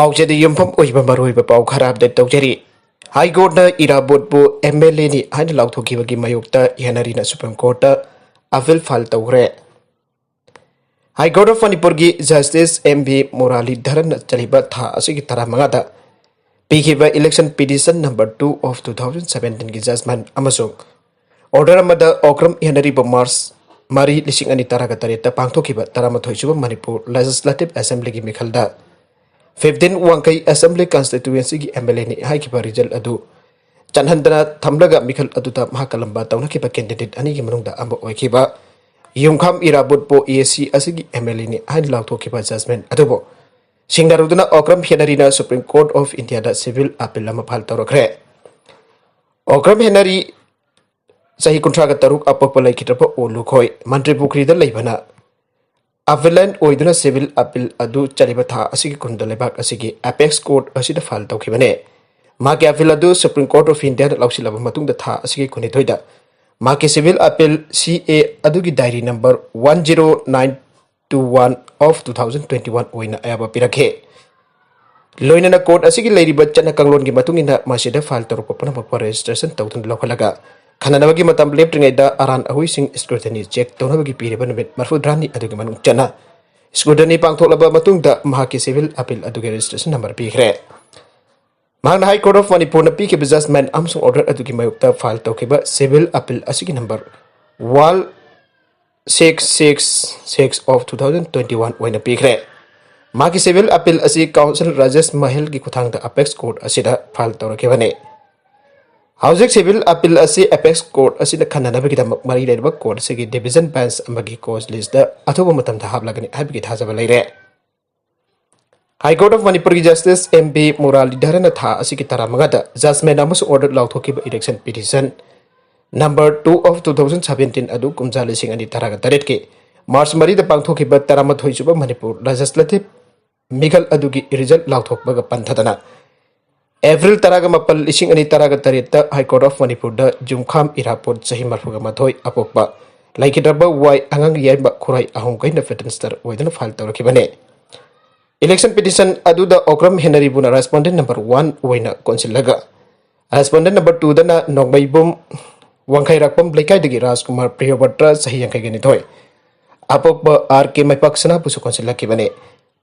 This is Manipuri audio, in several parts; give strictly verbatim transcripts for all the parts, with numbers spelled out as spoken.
ꯄꯥꯎꯆꯦꯗ ꯌꯨꯝꯐꯝ ꯑꯣꯏꯕ ꯃꯔꯨꯑꯣꯏꯕ ꯄꯥꯎ ꯈꯔ ꯑꯞꯗꯦꯠ ꯇꯧꯖꯔꯤ꯫ ꯍꯥꯏ ꯀꯣꯔꯠꯅ ꯏꯔꯥꯕꯣꯠꯄꯨ ꯑꯦꯝ ꯑꯦꯜ ꯑꯦꯅꯤ ꯍꯥꯏꯅ ꯂꯥꯎꯊꯣꯛꯈꯤꯕꯒꯤ ꯃꯥꯌꯣꯛꯇ ꯍꯦꯅꯔꯤꯅ ꯁꯨꯄ꯭ꯔꯤꯝ ꯀꯣꯔꯠꯇ ꯑꯄꯤꯜ ꯐꯥꯏꯜ ꯇꯧꯈ꯭ꯔꯦ꯫ ꯍꯥꯏ ꯀꯣꯔꯠ ꯑꯣꯐ ꯃꯅꯤꯄꯨꯔꯒꯤ ꯖꯁꯇꯤꯁ ꯑꯦꯝ ꯚꯤ ꯃꯨꯔꯥꯂꯤꯙꯔꯟꯅ ꯆꯠꯂꯤꯕ ꯊꯥ ꯑꯁꯤꯒꯤ ꯇꯔꯥꯃꯉꯥꯗ ꯄꯤꯈꯤꯕ election petition number two of two thousand seventeenꯒꯤ judgment ꯑꯃꯁꯨꯡ order ꯑꯃꯗ ꯑꯣꯀ꯭ꯔꯝ ꯍꯦꯅꯔꯤꯕ ꯃꯥꯔꯆ ꯃꯔꯤ, ꯂꯤꯁꯤꯡ ꯑꯅꯤ ꯇꯔꯥꯒ ꯇꯔꯦꯠꯇ ꯄꯥꯡꯊꯣꯛꯈꯤꯕ ꯇꯔꯥꯃꯥꯊꯣꯏ ꯁꯨꯕ ꯃꯅꯤꯄꯨꯔ Legislative Assemblyꯒꯤ ꯃꯤꯈꯜꯗ fifteen ꯋꯥꯡꯈꯩ Assembly Constituencyꯒꯤ ꯑꯦꯝ ꯑꯦꯜ ꯑꯦꯅꯤ ꯍꯥꯏꯈꯤꯕ result ꯑꯗꯨ ꯆꯠꯍꯟꯗꯅ ꯊꯝꯂꯒ ꯃꯤꯈꯜ ꯑꯗꯨꯗ ꯃꯍꯥꯛꯀ ꯂꯝꯕꯥ ꯇꯧꯅꯈꯤꯕ candidate ꯑꯅꯤꯒꯤ ꯃꯅꯨꯡꯗ ꯑꯃ ꯑꯣꯏꯈꯤꯕ ꯌꯨꯝꯈꯥꯝ ꯏꯔꯥꯕꯣꯠꯄꯨ ꯑꯦ ꯁꯤ ꯑꯁꯤꯒꯤ ꯑꯦꯝ ꯑꯦꯜ ꯑꯦꯅꯤ ꯍꯥꯏꯅ ꯂꯥꯎꯊꯣꯛꯈꯤꯕ judgment ꯑꯗꯨꯕꯨ ꯁꯤꯡꯅꯔꯨꯗꯨꯅ ꯑꯣꯀ꯭ꯔꯝ ꯍꯦꯅꯔꯤꯅ ꯁꯨꯄ꯭ꯔꯤꯝ ꯀꯣꯔꯠ ꯑꯣꯐ ꯏꯟꯗꯤꯌꯥꯗ civil appeal ꯑꯃ ꯐꯥꯏꯜ ꯇꯧꯔꯛꯈ꯭ꯔꯦ꯫ ꯑꯣꯀ꯭ꯔꯝ ꯍꯦꯅꯔꯤ ꯆꯍꯤ ꯀꯨꯟꯊ꯭ꯔꯥꯒ ꯇꯔꯨꯛ, ꯑꯄꯣꯛꯄ ꯂꯩꯈꯤꯗ꯭ꯔꯕ ꯑꯣꯂꯨꯈꯣꯏ ꯃꯟꯇ꯭ꯔꯤ ꯄꯨꯈ꯭ꯔꯤꯗ ꯂꯩꯕꯅ appellant ꯑꯣꯏꯗꯨꯅ civil appeal ꯑꯗꯨ ꯆꯠꯂꯤꯕ ꯊꯥ ꯑꯁꯤꯒꯤ ꯀꯨꯟꯗ ꯂꯩꯕꯥꯛ ꯑꯁꯤꯒꯤ apex court ꯑꯁꯤꯗ ꯐꯥꯏꯜ ꯇꯧꯈꯤꯕꯅꯦ꯫ ꯃꯍꯥꯛꯀꯤ appeal ꯑꯗꯨ Supreme Court of Indiaꯅ ꯂꯧꯁꯤꯜꯂꯕ ꯃꯇꯨꯡꯗ ꯊꯥ ꯑꯁꯤꯒꯤ ꯀꯨꯟꯅꯤꯊꯣꯏꯗ ꯃꯍꯥꯛꯀꯤ civil appeal C A ꯑꯗꯨꯒꯤ diary number one zero nine two one of two thousand twenty one ꯑꯣꯏꯅ ꯑꯌꯥꯕ ꯄꯤꯔꯛꯈꯤ꯫ ꯂꯣꯏꯅꯅ ꯀꯣꯔꯠ ꯑꯁꯤꯒꯤ ꯂꯩꯔꯤꯕ ꯆꯠꯅ ꯀꯥꯡꯂꯣꯟꯒꯤ ꯃꯇꯨꯡ ꯏꯟꯅ ꯃꯁꯤꯗ ꯐꯥꯏꯜ ꯇꯧꯔꯛꯄ ꯄꯨꯝꯅꯃꯛꯄꯨ ꯔꯦꯖꯤꯁꯇ꯭ꯔꯦꯁꯟ ꯇꯧꯗꯨꯅ ꯂꯧꯈꯠꯂꯒ ꯈꯟꯅꯅꯕꯒꯤ ꯃꯇꯝ ꯂꯦꯞꯇ꯭ꯔꯤꯉꯩꯗ ꯑꯔꯥꯟ ꯑꯍꯣꯏꯁꯤꯡ ꯁ꯭ꯀ꯭ꯔꯨꯇꯤꯅꯤ ꯆꯦꯛ ꯇꯧꯅꯕꯒꯤ ꯄꯤꯔꯤꯕ ꯅꯨꯃꯤꯠ ꯃꯔꯤꯐꯨꯇꯔꯥꯅꯤ ꯑꯗꯨꯒꯤ ꯃꯅꯨꯡ ꯆꯟꯅ ꯁ꯭ꯀ꯭ꯔꯨꯇꯤꯅꯤ ꯄꯥꯡꯊꯣꯛꯂꯕ ꯃꯇꯨꯡꯗ ꯃꯍꯥꯛꯀꯤ ꯁꯤꯚꯤꯜ ꯑꯄꯤꯜ ꯑꯗꯨꯒꯤ ꯔꯦꯖꯤꯁꯇ꯭ꯔꯦꯁꯟ ꯅꯝꯕꯔ ꯄꯤꯈ꯭ꯔꯦ꯫ ꯃꯍꯥꯛꯅ ꯍꯥꯏ ꯀꯣꯔꯠ ꯑꯣꯐ ꯃꯅꯤꯄꯨꯔꯅ ꯄꯤꯈꯤꯕ ꯖꯖꯃꯦꯟ ꯑꯃꯁꯨꯡ ꯑꯣꯔꯗꯔ ꯑꯗꯨꯒꯤ ꯃꯥꯌꯣꯛꯇ ꯐꯥꯏꯜ ꯇꯧꯈꯤꯕ ꯁꯤꯚꯤꯜ ꯑꯄꯤꯜ ꯑꯁꯤꯒꯤ number one six six six of two thousand twenty one ꯑꯣꯏꯅ ꯄꯤꯈ꯭ꯔꯦ꯫ ꯃꯍꯥꯛꯀꯤ ꯁꯤꯚꯤꯜ ꯑꯄꯤꯜ ꯑꯁꯤ ꯀꯥꯎꯟꯁꯤꯜ ꯔꯥꯖꯦꯁ ꯃꯍꯦꯜꯒꯤ ꯈꯨꯠꯊꯥꯡꯗ ꯑꯄꯦꯛꯁ ꯀꯣꯔꯠ ꯑꯁꯤꯗ ꯐꯥꯏꯜ ꯇꯧꯔꯛꯈꯤꯕꯅꯤ꯫ ꯍꯧꯖꯤꯛ ꯁꯤꯚꯤꯜ ꯑꯄꯤꯜ ꯑꯁꯤ ꯑꯄꯦꯛꯁ ꯀꯣꯔꯠ ꯑꯁꯤꯅ ꯈꯟꯅꯅꯕꯒꯤꯗꯃꯛ ꯃꯔꯤ ꯂꯩꯅꯕ ꯀꯣꯔꯠ ꯑꯁꯤꯒꯤ ꯗꯤꯚꯤꯖꯟ ꯕꯦꯟꯆ ꯑꯃꯒꯤ ꯀꯣꯔꯠ ꯂꯤꯁꯇ ꯑꯊꯨꯕ ꯃꯇꯝꯗ ꯍꯥꯞꯂꯒꯅꯤ ꯍꯥꯏꯕꯒꯤ ꯊꯥꯖꯕ ꯂꯩꯔꯦ꯫ ꯍꯥꯏ ꯀꯣꯔꯠ ꯑꯣꯐ ꯃꯅꯤꯄꯨꯔꯒꯤ ꯖꯁꯇꯤꯁ ꯑꯦꯝ ꯕꯤ ꯃꯨꯔꯥꯂꯤꯙꯔꯟꯅ ꯊꯥ ꯑꯁꯤꯒꯤ ꯇꯔꯥꯃꯉꯥꯗ ꯖꯖꯃꯦꯟ ꯑꯃꯁꯨꯡ order ꯂꯥꯎꯊꯣꯛꯈꯤꯕ election petition number two of two thousand seventeen ꯑꯗꯨ ꯀꯨꯝꯖꯥ ꯂꯤꯁꯤꯡ ꯑꯅꯤ ꯇꯔꯥꯒ ꯇꯔꯦꯠꯀꯤ ꯃꯥꯔꯆ ꯃꯔꯤꯗ ꯄꯥꯡꯊꯣꯛꯈꯤꯕ ꯇꯔꯥꯃꯥꯊꯣꯏ ꯁꯨꯕ ꯃꯅꯤꯄꯨꯔ ꯂꯦꯖꯤꯁꯂꯦꯇꯤꯚ ꯃꯤꯈꯜ ꯑꯗꯨꯒꯤ ꯔꯤꯖꯜ ꯂꯥꯎꯊꯣꯛꯄꯒ ꯄꯟꯊꯗꯅ ꯑꯦꯄ꯭ꯔꯤꯜ ꯇꯔꯥꯒ ꯃꯥꯄꯜ, ꯂꯤꯁꯤꯡ ꯑꯅꯤ ꯇꯔꯥꯒ ꯇꯔꯦꯠꯇ ꯍꯥꯏ ꯀꯣꯔꯠ ꯑꯣꯐ ꯃꯅꯤꯄꯨꯔꯗ ꯌꯨꯝꯈꯥꯝ ꯏꯔꯥꯕꯣꯠ ꯆꯍꯤ ꯃꯔꯤꯐꯨꯒ ꯃꯥꯊꯣꯏ ꯑꯄꯣꯛꯄ ꯂꯩꯈꯤꯗ꯭ꯔꯕ ꯋꯥꯏ ꯑꯉꯥꯡ ꯌꯥꯏꯃ ꯈꯨꯔꯥꯏ ꯑꯍꯨꯝ ꯀꯩꯅ ꯄꯦꯇꯦꯟꯁꯇꯔ ꯑꯣꯏꯗꯨꯅ ꯐꯥꯏꯜ ꯇꯧꯔꯛꯈꯤꯕꯅꯤ꯫ Election petition ꯑꯗꯨꯗ ꯑꯣꯀ꯭ꯔꯝ ꯍꯦꯅꯔꯤꯕꯨꯅ respondent number one ꯑꯣꯏꯅ ꯀꯣꯟꯁꯤꯜꯂꯒ, respondent number twoꯗꯅ ꯅꯣꯡꯃꯩꯕꯨꯝ ꯋꯥꯡꯈꯩꯔꯥꯛꯄꯝ ꯂꯩꯀꯥꯏꯗꯒꯤ ꯔꯥꯖꯀꯨꯃꯥꯔ ꯄ꯭ꯔꯤꯌꯣꯕ꯭ꯔꯇ, ꯆꯍꯤ ꯌꯥꯡꯈꯩꯒ ꯅꯤꯊꯣꯏ, ꯑꯄꯣꯛꯄ ꯑꯥꯔ ꯀꯦ ꯃꯩꯄꯥꯛ ꯁꯅꯥꯕꯨꯁꯨ ꯀꯣꯟꯁꯤꯜꯂꯛꯈꯤꯕꯅꯤ꯫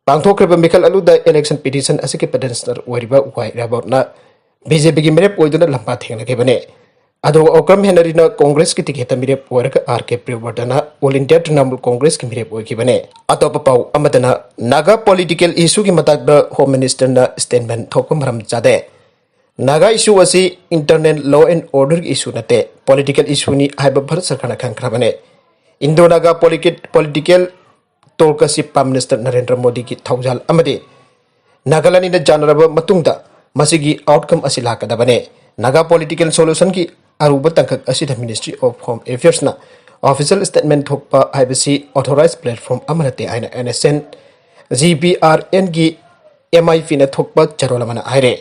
ꯄꯥꯡꯊꯣꯛꯈ꯭ꯔꯤꯕ ꯃꯤꯈꯜ ꯑꯗꯨꯗ election petition ꯑꯁꯤꯒꯤ petitioner ꯑꯣꯏꯔꯤꯕ ꯋꯥꯏ ꯔꯥꯕꯣꯠꯅ ꯕꯤꯖꯦꯄꯤꯒꯤ ꯃꯤꯔꯦꯞ ꯑꯣꯏꯗꯨꯅ ꯂꯝꯕꯥ ꯊꯦꯡꯅꯈꯤꯕꯅꯤ꯫ ꯑꯗꯨꯒ ꯑꯣꯀ꯭ꯔꯝ ꯍꯦꯅꯔꯤꯅ ꯀꯣꯡꯒ꯭ꯔꯦꯁꯀꯤ ꯇꯤꯀꯦꯠꯇ ꯃꯤꯔꯦꯞ ꯑꯣꯏꯔꯒ ꯑꯥꯔ ꯀꯦ ꯄ꯭ꯔꯤꯌꯣꯕ꯭ꯔꯇꯅ All India Trinamool Congressꯀꯤ ꯃꯤꯔꯦꯞ ꯑꯣꯏꯈꯤꯕꯅꯤ꯫ ꯑꯇꯣꯞꯄ ꯄꯥꯎ ꯑꯃꯗꯅ, ꯅꯥꯒꯥ political issueꯒꯤ ꯃꯇꯥꯡꯗ Home Ministerꯅ statement ꯊꯣꯛꯄ ꯃꯔꯝ ꯆꯥꯗꯦ꯫ ꯅꯥꯒꯥ issue ꯑꯁꯤ internal law and orderꯒꯤ issue ꯅꯠꯇꯦ, political issueꯅꯤ ꯍꯥꯏꯕ ꯚꯥꯔꯠ ꯁꯔꯀꯥꯔꯅ ꯈꯪꯈ꯭ꯔꯕꯅꯤ꯫ Indo-Naga political talk ꯑꯁꯤ Prime Minister ꯅꯔꯦꯟꯗ꯭ꯔ ꯃꯣꯗꯤꯒꯤ ꯊꯧꯖꯥꯜ ꯑꯃꯗꯤ ꯅꯥꯒꯥꯂꯦꯟꯗ ꯌꯥꯅꯔꯕ ꯃꯇꯨꯡꯗ ꯃꯁꯤꯒꯤ outcome ꯑꯁꯤ ꯂꯥꯛꯀꯗꯕꯅꯤ꯫ ꯅꯥꯒꯥ political solutionꯒꯤ ꯑꯔꯨꯕ ꯇꯥꯡꯀꯛ ꯑꯁꯤꯗ Ministry of Home Affairsꯅ official statement ꯊꯣꯛꯄ ꯍꯥꯏꯕꯁꯤ authorized platform ꯑꯃ ꯅꯠꯇꯦ ꯍꯥꯏꯅ NSCN GBRNꯒꯤ MIPꯅ ꯊꯣꯛꯄ ꯆꯦꯔꯣꯜ ꯑꯃꯅ ꯍꯥꯏꯔꯦ꯫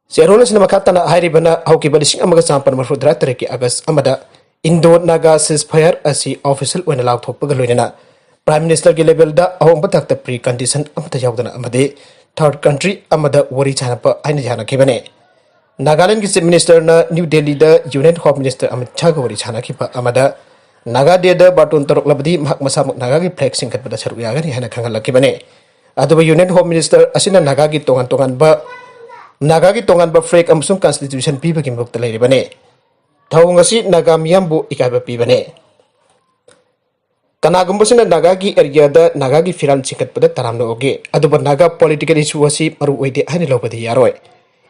ꯆꯦꯔꯣꯜ ꯑꯁꯤꯅ ꯃꯈꯥ ꯇꯥꯅ ꯍꯥꯏꯔꯤꯕꯅ, ꯍꯧꯈꯤꯕ ꯂꯤꯁꯤꯡ ꯑꯃꯒ ꯆꯥꯃꯥꯄꯟ ꯃꯔꯤꯐꯨ ꯇꯔꯥ ꯇꯔꯦꯠꯀꯤ August ꯑꯃꯗ Indo-Naga ceasefire ꯑꯁꯤ official ꯑꯣꯏꯅ ꯂꯥꯎꯊꯣꯛꯄꯒ ꯂꯣꯏꯅꯅ Prime Ministerꯒꯤ levelꯗ ꯑꯍꯣꯡꯕ ꯊꯥꯛꯇ precondition ꯑꯃꯠꯇ ꯌꯥꯎꯗꯅ ꯑꯃꯗꯤ third country ꯑꯃꯗ ꯋꯥꯔꯤ ꯁꯥꯅꯕ ꯍꯥꯏꯅ ꯌꯥꯅꯈꯤꯕꯅꯤ꯫ ꯅꯥꯒꯥꯂꯦꯟꯗꯒꯤ Chief Ministerꯅ New Delhiꯗ Union Home Minister Amit ꯁꯥꯍꯒ ꯋꯥꯔꯤ ꯁꯥꯅꯈꯤꯕ ꯑꯃꯗ Naga Dayꯗ ꯕꯥꯔꯇꯣꯟ ꯇꯧꯔꯛꯂꯕꯗꯤ ꯃꯍꯥꯛ ꯃꯁꯥꯃꯛ ꯅꯥꯒꯥꯒꯤ flag ꯆꯤꯡꯈꯠꯄꯗ ꯁꯔꯨꯛ ꯌꯥꯒꯅꯤ ꯍꯥꯏꯅ ꯈꯪꯍꯜꯂꯛꯈꯤꯕꯅꯤ꯫ ꯑꯗꯨꯕꯨ Union Home Minister ꯑꯁꯤꯅ ꯅꯥꯒꯥꯒꯤ ꯇꯣꯉꯥꯟ ꯇꯣꯉꯥꯟꯕ, ꯅꯥꯒꯥꯒꯤ ꯇꯣꯉꯥꯟꯕ flag ꯑꯃꯁꯨꯡ constitution ꯄꯤꯕꯒꯤ ꯃꯔꯛꯇ ꯂꯩꯔꯤꯕꯅꯤ꯫ ꯊꯧꯑꯣꯡ ꯑꯁꯤ ꯅꯥꯒꯥ ꯃꯤꯌꯥꯝꯕꯨ ꯏꯀꯥꯏꯕ ꯄꯤꯕꯅꯤ꯫ ꯀꯅꯥꯒꯨꯝꯕꯁꯤꯅ ꯅꯥꯒꯥꯒꯤ areaꯗ ꯅꯥꯒꯥꯒꯤ ꯐꯤꯔꯥꯜ ꯆꯤꯡꯈꯠꯄꯗ ꯇꯔꯥꯝꯅ ꯑꯣꯛꯏ, ꯑꯗꯨꯕꯨ ꯅꯥꯒꯥ political issue ꯑꯁꯤ ꯃꯔꯨ ꯑꯣꯏꯗꯦ ꯍꯥꯏꯅ ꯂꯧꯕꯗꯤ ꯌꯥꯔꯣꯏ꯫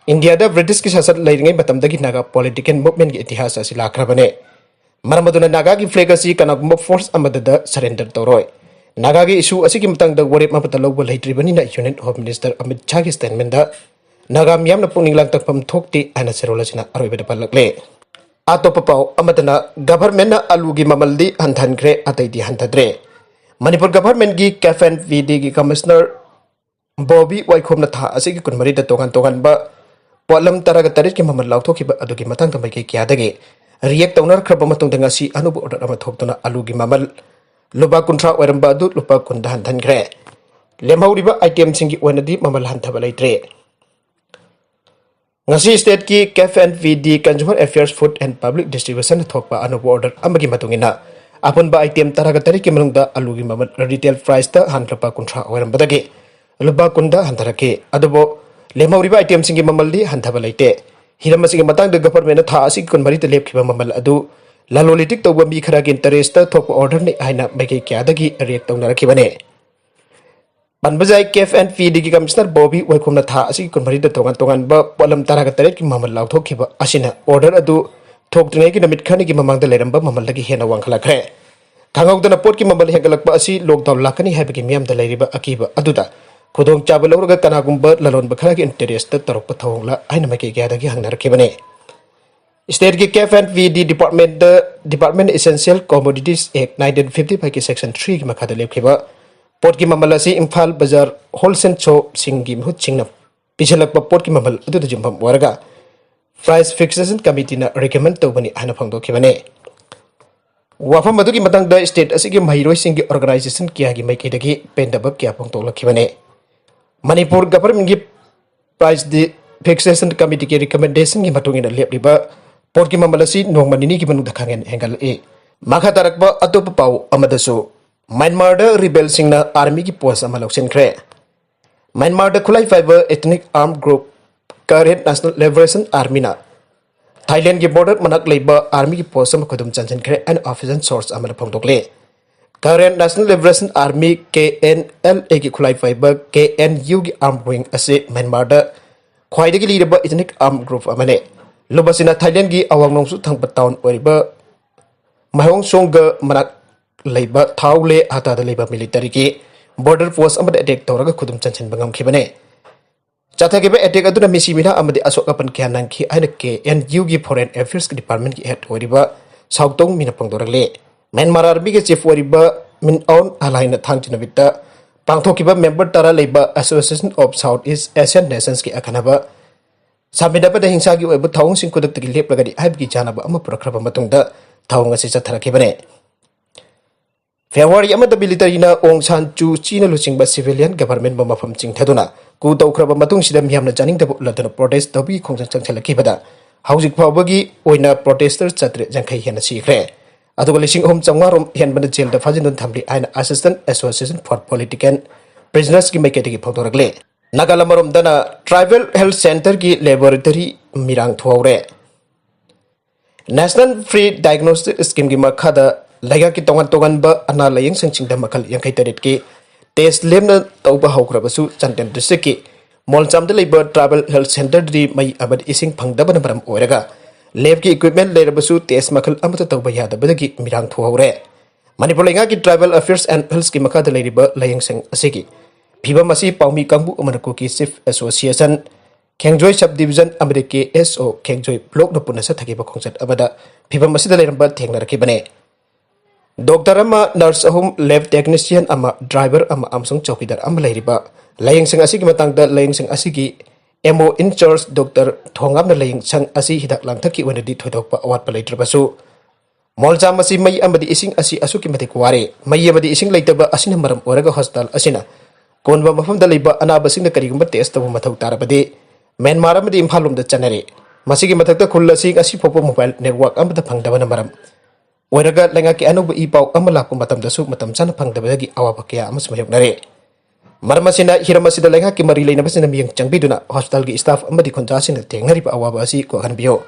ꯏꯟꯗꯤꯌꯥꯗ ꯕ꯭ꯔꯤꯇꯤꯁꯀꯤ ꯁꯥꯁꯟ ꯂꯩꯔꯤꯉꯩ ꯃꯇꯝꯗꯒꯤ ꯅꯥꯒꯥ political movementꯀꯤ ꯏꯇꯤꯍꯥꯁ ꯑꯁꯤ ꯂꯥꯛꯈ꯭ꯔꯕꯅꯤ꯫ ꯃꯔꯝ ꯑꯗꯨꯅ ꯅꯥꯒꯥꯒꯤ flag ꯑꯁꯤ ꯀꯅꯥꯒꯨꯝꯕ force ꯑꯃꯗꯗ surrender ꯇꯧꯔꯣꯏ꯫ ꯅꯥꯒꯥꯒꯤ issue ꯑꯁꯤꯒꯤ ꯃꯇꯥꯡꯗ ꯋꯥꯔꯦꯞ ꯑꯃꯠꯇ ꯂꯧꯕ ꯂꯩꯇ꯭ꯔꯤꯕꯅꯤꯅ Union Home Minister Amit ꯁꯥꯍꯒꯤ statementꯗ Naga ꯃꯤꯌꯥꯝꯅ ꯄꯨꯛꯅꯤꯡ ꯂꯥꯡꯇꯛꯐꯝ ꯊꯣꯛꯇꯦ ꯍꯥꯏꯅ ꯆꯦꯔꯣꯜ ꯑꯁꯤꯅ ꯑꯔꯣꯏꯕꯗ ꯄꯜꯂꯛꯂꯦ꯫ ꯑꯇꯣꯞꯄ ꯄꯥꯎ ꯑꯃꯗꯅ, governmentꯅ ꯑꯂꯨꯒꯤ ꯃꯃꯜꯗꯤ ꯍꯟꯊꯍꯟꯈ꯭ꯔꯦ, ꯑꯇꯩꯗꯤ ꯍꯟꯊꯗ꯭ꯔꯦ꯫ Manipur governmentꯀꯤ CAF and PDꯒꯤ commissioner Bobby ꯋꯥꯏꯈꯣꯝꯅ ꯊꯥ ꯑꯁꯤꯒꯤ ꯀꯨꯟꯃꯔꯤꯗ ꯇꯣꯉꯥꯟ ꯇꯣꯉꯥꯟꯕ ꯄꯣꯠꯂꯝ ꯇꯔꯥꯒ ꯇꯔꯦꯠꯀꯤ ꯃꯃꯜ ꯂꯥꯎꯊꯣꯛꯈꯤꯕ ꯑꯗꯨꯒꯤ ꯃꯇꯥꯡꯗ ꯃꯥꯏꯀꯩ ꯀꯌꯥꯗꯒꯤ react ꯇꯧꯅꯔꯛꯈ꯭ꯔꯕ ꯃꯇꯨꯡꯗ ꯉꯁꯤ ꯑꯅꯧꯕ order ꯑꯃ ꯊꯣꯛꯇꯨꯅ ꯑꯂꯨꯒꯤ ꯃꯃꯜ ꯂꯨꯄꯥ ꯀꯨꯟꯊ꯭ꯔꯥ ꯑꯣꯏꯔꯝꯕ ꯑꯗꯨ ꯂꯨꯄꯥ ꯀꯨꯟꯗ ꯍꯟꯊꯍꯟꯈ꯭ꯔꯦ꯫ ꯂꯦꯝꯍꯧꯔꯤꯕ itemꯁꯤꯡꯒꯤ ꯑꯣꯏꯅꯗꯤ ꯃꯃꯜ ꯍꯟꯊꯕ ꯂꯩꯇ꯭ꯔꯦ꯫ ꯉꯁꯤ stateꯀꯤ CAF and PD Consumer Affairs, Food and Public Distribution ꯊꯣꯛꯄ ꯑꯅꯧꯕ order ꯑꯃꯒꯤ ꯃꯇꯨꯡ ꯏꯟꯅ ꯑꯄꯨꯟꯕ item ꯇꯔꯥꯒ ꯇꯔꯦꯠꯀꯤ ꯃꯅꯨꯡꯗ ꯑꯂꯨꯒꯤ ꯃꯃꯜ retail priceꯇ ꯍꯥꯟꯅ ꯂꯨꯄꯥ ꯀꯨꯟꯊ꯭ꯔꯥ ꯑꯣꯏꯔꯝꯕꯗꯒꯤ ꯂꯨꯄꯥ ꯀꯨꯟꯗ ꯍꯟꯊꯔꯛꯈꯤ꯫ ꯑꯗꯨꯕꯨ ꯂꯦꯝꯍꯧꯔꯤꯕ itemꯁꯤꯡꯒꯤ ꯃꯃꯜꯗꯤ ꯍꯟꯊꯕ ꯂꯩꯇꯦ꯫ ꯍꯤꯔꯝ ꯑꯁꯤꯒꯤ ꯃꯇꯥꯡꯗ governmentꯅ ꯊꯥ ꯑꯁꯤꯒꯤ ꯀꯨꯟꯃꯔꯤꯗ ꯂꯦꯞꯈꯤꯕ ꯃꯃꯜ ꯑꯗꯨ ꯂꯂꯣꯟ ꯏꯇꯤꯛ ꯇꯧꯕ ꯃꯤ ꯈꯔꯒꯤ interestꯇ ꯊꯣꯛꯄ orderꯅꯤ ꯍꯥꯏꯅ ꯃꯥꯏꯀꯩ ꯀꯌꯥꯗꯒꯤ react ꯇꯧꯅꯔꯛꯈꯤꯕꯅꯤ꯫ ꯄꯟꯕ ꯌꯥꯏ, CAF and PDꯒꯤ commissioner ꯕꯣꯕꯤ ꯋꯥꯏꯈꯣꯝꯅ ꯊꯥ ꯑꯁꯤꯒꯤ ꯀꯨꯟꯃꯔꯤꯗ ꯇꯣꯉꯥꯟ ꯇꯣꯉꯥꯟꯕ ꯄꯣꯠꯂꯝ ꯇꯔꯥꯒ ꯇꯔꯦꯠꯀꯤ ꯃꯃꯜ ꯂꯥꯎꯊꯣꯛꯈꯤꯕ ꯑꯁꯤꯅ order ꯑꯗꯨ ꯊꯣꯛꯇ꯭ꯔꯤꯉꯩꯒꯤ ꯅꯨꯃꯤꯠ ꯈꯔꯅꯤꯒꯤ ꯃꯃꯥꯡꯗ ꯂꯩꯔꯝꯕ ꯃꯃꯜꯗꯒꯤ ꯍꯦꯟꯅ ꯋꯥꯡꯈꯠꯂꯛꯈ꯭ꯔꯦ꯫ ꯈꯪꯍꯧꯗꯅ ꯄꯣꯠꯀꯤ ꯃꯃꯜ ꯍꯦꯟꯒꯠꯂꯛꯄ ꯑꯁꯤ lockdown ꯂꯥꯛꯀꯅꯤ ꯍꯥꯏꯕꯒꯤ ꯃꯤꯌꯥꯝꯗ ꯂꯩꯔꯤꯕ ꯑꯀꯤꯕ ꯑꯗꯨꯗ ꯈꯨꯗꯣꯡꯆꯥꯕ ꯂꯧꯔꯒ ꯀꯅꯥꯒꯨꯝꯕ ꯂꯂꯣꯟꯕ ꯈꯔꯒꯤ interestꯇ ꯇꯧꯔꯛꯄ ꯊꯧꯑꯣꯡꯂ ꯍꯥꯏꯅ ꯃꯥꯏꯀꯩ ꯀꯌꯥꯗꯒꯤ ꯍꯪꯅꯔꯛꯈꯤꯕꯅꯤ꯫ Stateꯀꯤ CAF and PD departmentꯇ Department Essential Commodities Act nineteen fifty fiveꯀꯤ section threeꯒꯤ ꯃꯈꯥꯗ ꯂꯦꯞꯈꯤꯕ ꯄꯣꯠꯀꯤ ꯃꯃꯜ ꯑꯁꯤ ꯏꯝꯐꯥꯜ ꯕꯖꯥꯔ wholesale shopꯁꯤꯡꯒꯤ ꯃꯍꯨꯠꯁꯤꯡꯅ ꯄꯤꯁꯤꯜꯂꯛꯄ ꯄꯣꯠꯀꯤ ꯃꯃꯜ ꯑꯗꯨꯗ ꯌꯨꯝꯐꯝ ꯑꯣꯏꯔꯒ Price Fixation Committeeꯅ recommend ꯇꯧꯕꯅꯤ ꯍꯥꯏꯅ ꯐꯣꯡꯗꯣꯛꯈꯤꯕꯅꯤ꯫ ꯋꯥꯐꯝ ꯑꯗꯨꯒꯤ ꯃꯇꯥꯡꯗ state ꯑꯁꯤꯒꯤ ꯃꯍꯩꯔꯣꯏꯁꯤꯡꯒꯤ organisation ꯀꯌꯥꯒꯤ ꯃꯥꯏꯀꯩꯗꯒꯤ ꯄꯦꯟꯗꯕ ꯀꯌꯥ ꯐꯣꯡꯗꯣꯛꯂꯛꯈꯤꯕꯅꯤ꯫ ꯃꯅꯤꯄꯨꯔ governmentꯀꯤ Price Fixation Committeeꯒꯤ recommendationꯒꯤ ꯃꯇꯨꯡ ꯏꯟꯅ ꯂꯦꯞꯂꯤꯕ ꯄꯣꯠꯀꯤ ꯃꯃꯜ ꯑꯁꯤ ꯅꯣꯡꯃ ꯅꯤꯅꯤꯒꯤ ꯃꯅꯨꯡꯗ ꯈꯪꯍꯦꯟ ꯍꯦꯟꯒꯠꯂꯛꯏ꯫ ꯃꯈꯥ ꯇꯥꯔꯛꯄ ꯑꯇꯣꯞꯄ ꯄꯥꯎ ꯑꯃꯗꯁꯨ, ꯃ꯭ꯌꯥꯟꯃꯥꯔꯗ rebelꯁꯤꯡꯅ armyꯒꯤ post ꯑꯃ ꯂꯧꯁꯤꯟꯈ꯭ꯔꯦ꯫ ꯃ꯭ꯌꯥꯟꯃꯥꯔꯗ ꯈꯨꯠꯂꯥꯏ ꯄꯥꯏꯕ ethnic armed group Karen National Liberation Armyꯅ ꯊꯥꯏꯂꯦꯟꯒꯤ border ꯃꯅꯥꯛ ꯂꯩꯕ armyꯒꯤ post ꯑꯃ ꯈꯨꯗꯨꯝ ꯆꯟꯁꯤꯟꯈ꯭ꯔꯦ ꯍꯥꯏꯅ official source ꯑꯃꯅ ꯐꯣꯡꯗꯣꯛꯂꯤ꯫ Karen National Liberation Army, KNLAꯒꯤ ꯈꯨꯠꯂꯥꯏ ꯄꯥꯏꯕ KNUꯒꯤ armed wing ꯑꯁꯤ ꯃ꯭ꯌꯥꯟꯃꯥꯔꯗ ꯈ꯭ꯋꯥꯏꯗꯒꯤ ꯂꯤꯔꯕ ethnic armed group ꯑꯃꯅꯤ꯫ ꯂꯨꯞ ꯑꯁꯤꯅ ꯊꯥꯏꯂꯦꯟꯒꯤ ꯑꯋꯥꯡ ꯅꯣꯡꯆꯨꯞ ꯊꯪꯕ town ꯑꯣꯏꯔꯤꯕ ꯃꯥꯏꯍꯣꯡꯁꯣꯡꯒ ꯃꯅꯥꯛ ꯂꯩꯕ ꯊꯥꯎꯂꯦ ꯍꯇꯥꯗ ꯂꯩꯕ militaryꯒꯤ border post ꯑꯃꯗ attack ꯇꯧꯔꯒ ꯈꯨꯗꯨꯝ ꯆꯟꯁꯤꯟꯕ ꯉꯝꯈꯤꯕꯅꯤ꯫ ꯆꯠꯊꯈꯤꯕ attack ꯑꯗꯨꯅ ꯃꯤꯁꯤ ꯃꯤꯅꯥ ꯑꯃꯗꯤ ꯑꯁꯣꯛ ꯑꯄꯟ ꯀꯌꯥ ꯅꯪꯈꯤ ꯍꯥꯏꯅ KNUꯒꯤ Foreign Affairs Departmentꯀꯤ head ꯑꯣꯏꯔꯤꯕ ꯁꯥꯎꯇꯣꯡ ꯃꯤꯅ ꯐꯣꯡꯗꯣꯔꯛꯂꯤ꯫ ꯃ꯭ꯌꯥꯟꯃꯥꯔ armyꯒꯤ chief ꯑꯣꯏꯔꯤꯕ ꯃꯤꯟ ꯑꯣꯟ ꯑꯂꯥꯏꯅ ꯊꯥꯡꯖ ꯅꯨꯃꯤꯠꯇ ꯄꯥꯡꯊꯣꯛꯈꯤꯕ member ꯇꯔꯥ ꯂꯩꯕ Association of Southeast Asian Nationsꯀꯤ ꯑꯈꯟꯅꯕ ꯁꯥꯃꯤꯟꯅꯕꯗ ꯍꯤꯡꯁꯥꯒꯤ ꯑꯣꯏꯕ ꯊꯧꯑꯣꯡꯁꯤꯡ ꯈꯨꯗꯛꯇꯒꯤ ꯂꯦꯞꯂꯒꯅꯤ ꯍꯥꯏꯕꯒꯤ ꯌꯥꯅꯕ ꯑꯃ ꯄꯨꯔꯛꯈ꯭ꯔꯕ ꯃꯇꯨꯡꯗ ꯊꯧꯑꯣꯡ ꯑꯁꯤ ꯆꯠꯊꯔꯛꯈꯤꯕꯅꯤ꯫ ꯐꯦꯕ꯭ꯔꯨꯋꯥꯔꯤ ꯑꯃꯗ ꯃꯤꯂꯤꯇꯔꯤꯅ ꯑꯣꯡ ꯁꯥꯟ ꯆꯨ ꯆꯤꯅ ꯂꯨꯆꯤꯡꯕ ꯁꯤꯚꯤꯂꯤꯌꯟ ꯒꯚꯔꯟꯃꯦꯟꯕꯨ ꯃꯐꯝ ꯆꯤꯡꯊꯗꯨꯅ ꯀꯨ ꯇꯧꯈ꯭ꯔꯕ ꯃꯇꯨꯡꯁꯤꯗ ꯃꯤꯌꯥꯝꯅ ꯆꯥꯅꯤꯡꯗꯕ ꯎꯠꯂꯗꯨꯅ ꯄ꯭ꯔꯣꯇꯦꯁ ꯇꯧꯕꯒꯤ ꯈꯣꯡꯖꯪ ꯆꯪꯁꯤꯜꯂꯛꯈꯤꯕꯗ ꯍꯧꯖꯤꯛ ꯐꯥꯎꯕꯒꯤ ꯑꯣꯏꯅ ꯄ꯭ꯔꯣꯇꯦꯁꯇꯔ ꯆꯥꯇ꯭ꯔꯦꯠ ꯌꯥꯡꯈꯩ ꯍꯦꯟꯅ ꯁꯤꯈ꯭ꯔꯦ꯫ ꯑꯗꯨꯒ ꯂꯤꯁꯤꯡ ꯑꯍꯨꯝ ꯆꯥꯝꯃꯉꯥ ꯔꯣꯝ ꯍꯦꯟꯕꯅ ꯖꯦꯜꯗ ꯐꯥꯖꯤꯟꯗꯨꯅ ꯊꯝꯂꯤ ꯍꯥꯏꯅ Assistant Association for Political Prisoners ꯀꯤ ꯃꯥꯏꯀꯩꯗꯒꯤ ꯐꯣꯡꯗꯣꯔꯛꯂꯦ꯫ ꯅꯥꯒꯥꯂꯝ ꯑꯃꯔꯣꯝꯗꯅ ꯇ꯭ꯔꯥꯏꯕꯦꯜ ꯍꯦꯜꯊ ꯁꯦꯟꯇꯔꯒꯤ laboratory ꯃꯤꯔꯥꯡ ꯊꯨꯍꯧꯔꯦ꯫ National Free Diagnostic Scheme ꯒꯤ ꯃꯈꯥꯗ ꯂꯩꯉꯥꯛꯀꯤ ꯇꯣꯉꯥꯟ ꯇꯣꯉꯥꯟꯕ ꯑꯅꯥ ꯂꯥꯌꯦꯡꯁꯪꯁꯤꯡꯗ ꯃꯈꯜ ꯌꯥꯡꯈꯩ ꯇꯔꯦꯠꯀꯤ ꯇꯦꯁ ꯂꯦꯝꯅ ꯇꯧꯕ ꯍꯧꯈ꯭ꯔꯕꯁꯨ, ꯆꯥꯟꯗꯦꯜ ꯗꯤꯁꯇ꯭ꯔꯤꯛꯀꯤ ꯃꯣꯜꯆꯥꯝꯗ ꯂꯩꯕ ꯇ꯭ꯔꯥꯏꯕꯦꯜ ꯍꯦꯜꯊ ꯁꯦꯟꯇꯔꯗꯗꯤ ꯃꯩ ꯑꯃꯗꯤ ꯏꯁꯤꯡ ꯐꯪꯗꯕꯅ ꯃꯔꯝ ꯑꯣꯏꯔꯒ ꯂꯦꯕꯀꯤ ꯏꯀ꯭ꯋꯤꯞꯃꯦꯟ ꯂꯩꯔꯕꯁꯨ ꯇꯦꯁ ꯃꯈꯜ ꯑꯃꯠꯇ ꯇꯧꯕ ꯌꯥꯗꯕꯗꯒꯤ ꯃꯤꯔꯥꯡ ꯊꯨꯍꯧꯔꯦ꯫ ꯃꯅꯤꯄꯨꯔ ꯂꯩꯉꯥꯛꯀꯤ ꯇ꯭ꯔꯥꯏꯕꯦꯜ ꯑꯐꯤꯌꯔꯁ ꯑꯦꯟ ꯍꯦꯜꯊꯀꯤ ꯃꯈꯥꯗ ꯂꯩꯔꯤꯕ ꯂꯥꯌꯦꯡꯁꯪ ꯑꯁꯤꯒꯤ ꯐꯤꯕꯝ ꯑꯁꯤ ꯄꯥꯎꯃꯤ ꯀꯥꯡꯕꯨ ꯑꯃꯅ ꯀꯨꯀꯤ ꯆꯤꯐ ꯑꯦꯁꯣꯁꯤꯌꯦꯁꯟ, ꯈꯦꯡꯖꯣꯏ ꯁꯕ ꯗꯤꯕꯤꯖꯟ ꯑꯃꯗꯤ ꯀꯦ ꯑꯦꯁ ꯑꯣ ꯈꯦꯡꯖꯣꯏ ꯕ꯭ꯂꯣꯛꯅ ꯄꯨꯟꯅ ꯆꯠꯊꯈꯤꯕ ꯈꯣꯡꯆꯠ ꯑꯃꯗ ꯐꯤꯕꯝ ꯑꯁꯤꯗ ꯂꯩꯔꯝꯕ ꯊꯦꯡꯅꯔꯛꯈꯤꯕꯅꯤ꯫ ꯗꯣꯛꯇꯔ ꯑꯃ, ꯅꯔꯁ ꯑꯍꯨꯝ, ꯂꯦꯕ ꯇꯦꯛꯅꯤꯁꯤꯌꯟ ꯑꯃ, ꯗ꯭ꯔꯥꯏꯚꯔ ꯑꯃ ꯑꯃꯁꯨꯡ ꯆꯧꯀꯤꯗꯥꯔ ꯑꯃ ꯂꯩꯔꯤꯕ ꯂꯥꯌꯦꯡꯁꯪ ꯑꯁꯤꯒꯤ ꯃꯇꯥꯡꯗ ꯂꯥꯌꯦꯡꯁꯪ ꯑꯁꯤꯒꯤ ꯑꯦꯝ ꯑꯣ ꯏꯟ ꯆꯥꯔꯖ ꯗꯣꯛꯇꯔ ꯊꯣꯉꯥꯝꯅ ꯂꯥꯌꯦꯡꯁꯪ ꯑꯁꯤ ꯍꯤꯗꯥꯛ ꯂꯥꯡꯊꯛꯀꯤ ꯑꯣꯏꯅꯗꯤ ꯊꯣꯏꯗꯣꯛꯄ ꯑꯋꯥꯠꯄ ꯂꯩꯇ꯭ꯔꯕꯁꯨ, ꯃꯣꯜꯆꯥꯝ ꯑꯁꯤ ꯃꯩ ꯑꯃꯗꯤ ꯏꯁꯤꯡ ꯑꯁꯤ ꯑꯁꯨꯛꯀꯤ ꯃꯇꯤꯛ ꯋꯥꯔꯦ꯫ ꯃꯩ ꯑꯃꯗꯤ ꯏꯁꯤꯡ ꯂꯩꯇꯕ ꯑꯁꯤꯅ ꯃꯔꯝ ꯑꯣꯏꯔꯒ ꯍꯣꯁꯄꯤꯇꯥꯜ ꯑꯁꯤꯅ ꯀꯣꯟꯕ ꯃꯐꯝꯗ ꯂꯩꯕ ꯑꯅꯥꯕꯁꯤꯡꯅ ꯀꯔꯤꯒꯨꯝꯕ ꯇꯦꯁ ꯇꯧꯕ ꯃꯊꯧ ꯇꯥꯔꯕꯗꯤ ꯃ꯭ꯌꯥꯟꯃꯥꯔ ꯑꯃꯗꯤ ꯏꯝꯐꯥꯜ ꯂꯣꯝꯗ ꯆꯠꯅꯔꯦ꯫ ꯃꯁꯤꯒꯤ ꯃꯊꯛꯇ ꯈꯨꯜ ꯑꯁꯤ ꯉꯁꯤ ꯐꯥꯎꯕ ꯃꯣꯕꯥꯏꯜ ꯅꯦꯠꯋꯥꯔꯛ ꯑꯃꯠꯇ ꯐꯪꯗꯕꯅ ꯃꯔꯝ ꯑꯣꯏꯔꯒ ꯂꯩꯉꯥꯛꯀꯤ ꯑꯅꯧꯕ ꯏ ꯄꯥꯎ ꯑꯃ ꯂꯥꯛꯄ ꯃꯇꯝꯗꯁꯨ ꯃꯇꯝ ꯆꯥꯅ ꯐꯪꯗꯕꯗꯒꯤ ꯑꯋꯥꯕ ꯀꯌꯥ ꯑꯃꯁꯨ ꯃꯥꯌꯣꯛꯅꯔꯦ꯫ ꯃꯔꯝ ꯑꯁꯤꯅ, ꯍꯤꯔꯝ ꯑꯁꯤꯗ ꯂꯩꯉꯥꯛꯀꯤ ꯃꯔꯤ ꯂꯩꯅꯕꯁꯤꯡꯅ ꯃꯤꯠꯌꯦꯡ ꯆꯪꯕꯤꯗꯨꯅ ꯍꯣꯁꯄꯤꯇꯥꯜꯒꯤ ꯁ꯭ꯇꯥꯐ ꯑꯃꯗꯤ ꯈꯨꯟꯖꯥꯁꯤꯡꯅ ꯊꯦꯡꯅꯔꯤꯕ ꯑꯋꯥꯕ ꯑꯁꯤ ꯀꯣꯛꯍꯟꯕꯤꯌꯨ꯫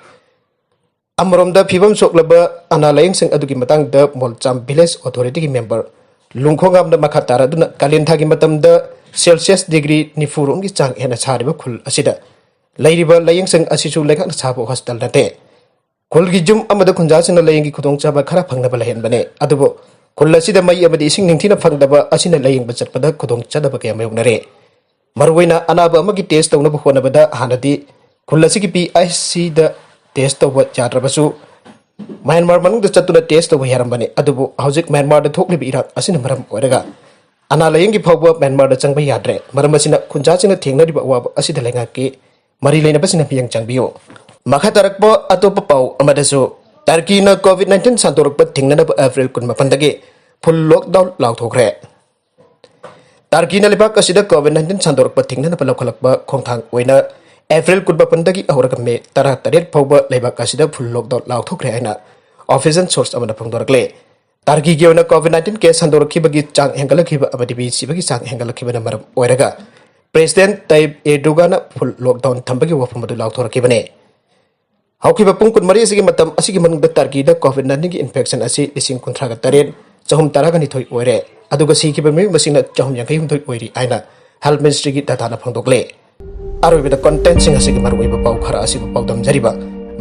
ꯑꯃꯔꯣꯝꯗ, ꯐꯤꯕꯝ ꯁꯣꯛꯂꯕ ꯑꯅꯥ ꯂꯥꯌꯦꯡꯁꯪ ꯑꯗꯨꯒꯤ ꯃꯇꯥꯡꯗ ꯃꯣꯜꯆꯥꯝ ꯚꯤꯂꯦꯖ ꯑꯣꯊꯣꯔꯤꯇꯤꯒꯤ ꯃꯦꯝꯕꯔ ꯂꯨꯡꯈꯣꯉꯥꯝꯅ ꯃꯈꯥ ꯇꯥꯔꯗꯨꯅ ꯀꯥꯂꯦꯟ ꯊꯥꯒꯤ ꯃꯇꯝꯗ ꯁꯦꯜꯁꯤꯌꯁ ꯗꯤꯒ꯭ꯔꯤ ꯅꯤꯐꯨ ꯔꯣꯝꯒꯤ ꯆꯥꯡ ꯍꯦꯟꯅ ꯁꯥꯔꯤꯕ ꯈꯨꯜ ꯑꯁꯤꯗ ꯂꯩꯔꯤꯕ ꯂꯥꯌꯦꯡꯁꯪ ꯑꯁꯤꯁꯨ ꯂꯩꯉꯥꯛꯅ ꯁꯥꯕ ꯍꯣꯁꯄꯤꯇꯥꯜ ꯅꯠꯇꯦ꯫ ꯈꯨꯜꯒꯤ ꯌꯨꯝ ꯑꯃꯗ ꯈꯨꯟꯖꯥꯁꯤꯡꯅ ꯂꯥꯌꯦꯡꯒꯤ ꯈꯨꯗꯣꯡꯆꯥꯕ ꯈꯔ ꯐꯪꯅꯕ ꯂꯩꯍꯟꯕꯅꯦ꯫ ꯑꯗꯨꯕꯨ ꯈꯨꯜ ꯑꯁꯤꯗ ꯃꯩ ꯑꯃꯗꯤ ꯏꯁꯤꯡ ꯅꯤꯡꯊꯤꯅ ꯐꯪꯗꯕ ꯑꯁꯤꯅ ꯂꯥꯌꯦꯡꯕ ꯆꯠꯄꯗ ꯈꯨꯗꯣꯡꯆꯥꯗꯕ ꯀꯌꯥ ꯃꯥꯌꯣꯛꯅꯔꯦ꯫ ꯃꯔꯨꯑꯣꯏꯅ ꯑꯅꯥꯕ ꯑꯃꯒꯤ ꯇꯦꯁ ꯇꯧꯅꯕ ꯍꯣꯠꯅꯕꯗ ꯍꯥꯟꯅꯗꯤ ꯈꯨꯜ ꯑꯁꯤꯒꯤ ꯄꯤ ꯑꯥꯏ ꯁꯤꯗ ꯇꯦꯁ ꯇꯧꯕ ꯌꯥꯗ꯭ꯔꯕꯁꯨ ꯃ꯭ꯌꯥꯟꯃꯥꯔ ꯃꯅꯨꯡꯗ ꯆꯠꯇꯨꯅ ꯇꯦꯁ ꯇꯧꯕ ꯌꯥꯔꯝꯕꯅꯤ꯫ ꯑꯗꯨꯕꯨ ꯍꯧꯖꯤꯛ ꯃ꯭ꯌꯥꯟꯃꯥꯔꯗ ꯊꯣꯛꯂꯤꯕ ꯏꯔꯥꯡ ꯑꯁꯤꯅ ꯃꯔꯝ ꯑꯣꯏꯔꯒ ꯑꯅꯥ ꯂꯥꯌꯦꯡꯒꯤ ꯐꯥꯎꯕ ꯃ꯭ꯌꯥꯟꯃꯥꯔꯗ ꯆꯪꯕ ꯌꯥꯗ꯭ꯔꯦ꯫ ꯃꯔꯝ ꯑꯁꯤꯅ ꯈꯨꯟꯖꯥꯁꯤꯡꯅ ꯊꯦꯡꯅꯔꯤꯕ ꯑꯋꯥꯕ ꯑꯁꯤꯗ ꯂꯩꯉꯥꯛꯀꯤ ꯃꯔꯤ ꯂꯩꯅꯕꯁꯤꯡꯅ ꯃꯤꯠꯌꯦꯡ ꯆꯪꯕꯤꯌꯨ꯫ ꯃꯈꯥ ꯇꯥꯔꯛꯄ ꯑꯇꯣꯞꯄ ꯄꯥꯎ ꯑꯃꯗꯁꯨ, ꯇꯔꯀꯤꯅ ꯀꯣꯚꯤꯗ ꯅꯥꯏꯟꯇꯤꯟ ꯁꯟꯗꯣꯔꯛꯄ ꯊꯤꯡꯅꯅꯕ ꯑꯦꯄ꯭ꯔꯤꯜ ꯀꯨꯟꯃꯥꯄꯟꯗꯒꯤ full lockdown ꯂꯥꯎꯊꯣꯛꯈ꯭ꯔꯦ꯫ ꯇꯥꯔꯀꯤꯅ ꯂꯩꯕꯥꯛ ꯑꯁꯤꯗ COVID nineteen ꯁꯟꯗꯣꯔꯛꯄ ꯊꯤꯡꯅꯅꯕ ꯂꯧꯈꯠꯂꯛꯄ ꯈꯣꯡꯊꯥꯡ ꯑꯣꯏꯅ ꯑꯦꯄ꯭ꯔꯤꯜ ꯀꯨꯟꯃꯥꯄꯟꯗꯒꯤ ꯍꯧꯔꯒ ꯃꯦ ꯇꯔꯥꯇꯔꯦꯠ ꯐꯥꯎꯕ ꯂꯩꯕꯥꯛ ꯑꯁꯤꯗ full lockdown ꯂꯥꯎꯊꯣꯛꯈ꯭ꯦ ꯍꯥꯏꯅ official source ꯑꯃꯅ ꯐꯣꯡꯗꯣꯔꯛꯂꯦ꯫ ꯇꯥꯔꯀꯤꯒꯤ ꯑꯣꯏꯅ COVID nineteen case ꯁꯟꯗꯣꯔꯛꯈꯤꯕꯒꯤ ꯆꯥꯡ ꯍꯦꯟꯒꯠꯂꯛꯈꯤꯕ ꯑꯃꯗꯤ ꯃꯤ ꯁꯤꯕꯒꯤ ꯆꯥꯡ ꯍꯦꯟꯒꯠꯂꯛꯈꯤꯕꯅ ꯃꯔꯝ ꯑꯣꯏꯔꯒ President Tayyip Erdoganꯅ full lockdown ꯊꯝꯕꯒꯤ ꯋꯥꯐꯝ ꯑꯗꯨ ꯂꯥꯎꯊꯣꯔꯛꯈꯤꯕꯅꯤ꯫ ꯍꯧꯈꯤꯕ ꯄꯨꯡ ꯀꯨꯟꯃꯔꯤ ꯑꯁꯤꯒꯤ ꯃꯇꯝ ꯑꯁꯤꯒꯤ ꯃꯅꯨꯡꯗ ꯇꯥꯔꯀꯤꯗ COVID nineteenꯒꯤ infection ꯑꯁꯤ ꯂꯤꯁꯤꯡ ꯀꯨꯟꯊ꯭ꯔꯥꯒ ꯇꯔꯦꯠ, ꯆꯍꯨꯝ ꯇꯔꯥꯒ ꯅꯤꯊꯣꯏ ꯑꯣꯏꯔꯦ, ꯑꯗꯨꯒ ꯁꯤꯈꯤꯕ ꯃꯤꯑꯣꯏ ꯃꯁꯤꯡꯅ ꯆꯍꯨꯝ ꯌꯥꯡꯈꯩ ꯍꯨꯝꯗꯣꯏ ꯑꯣꯏꯔꯤ ꯍꯥꯏꯅ health ministryꯒꯤ dataꯅ ꯐꯣꯡꯗꯣꯛꯂꯦ꯫ ꯑꯔꯣꯏꯕꯗ contentꯁꯤꯡ ꯑꯁꯤꯒꯤ ꯃꯔꯨꯑꯣꯏꯕ ꯄꯥꯎ ꯈꯔ ꯑꯁꯤꯕꯨ ꯄꯥꯎꯗꯝꯖꯔꯤꯕ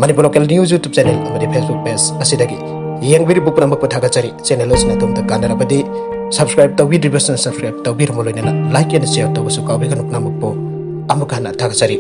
Manipur Local News YouTube channel ꯑꯃꯗꯤ Facebook page ꯑꯁꯤꯗꯒꯤ ꯌꯦꯡꯕꯤꯔꯤꯕ ꯄꯨꯝꯅꯃꯛꯄꯨ ꯊꯥꯒꯠꯆꯔꯤ꯫ Channel ꯑꯁꯤꯅ ꯑꯗꯣꯝꯗ ꯀꯥꯟꯅꯔꯕꯗꯤ subscribe ꯇꯧꯕꯤꯗ꯭ꯔꯤꯕꯁꯤꯡꯅ subscribe ꯇꯧꯕꯤꯔꯝꯃꯨ, ꯂꯣꯏꯅꯅ like and share ꯇꯧꯕꯁꯨ ꯀꯥꯎꯕꯤꯒꯅꯨ꯫ ꯄꯨꯝꯅꯃꯛꯄꯨ ꯑꯃꯨꯛ ꯍꯟꯅ ꯊꯥꯒꯠꯆꯔꯤ꯫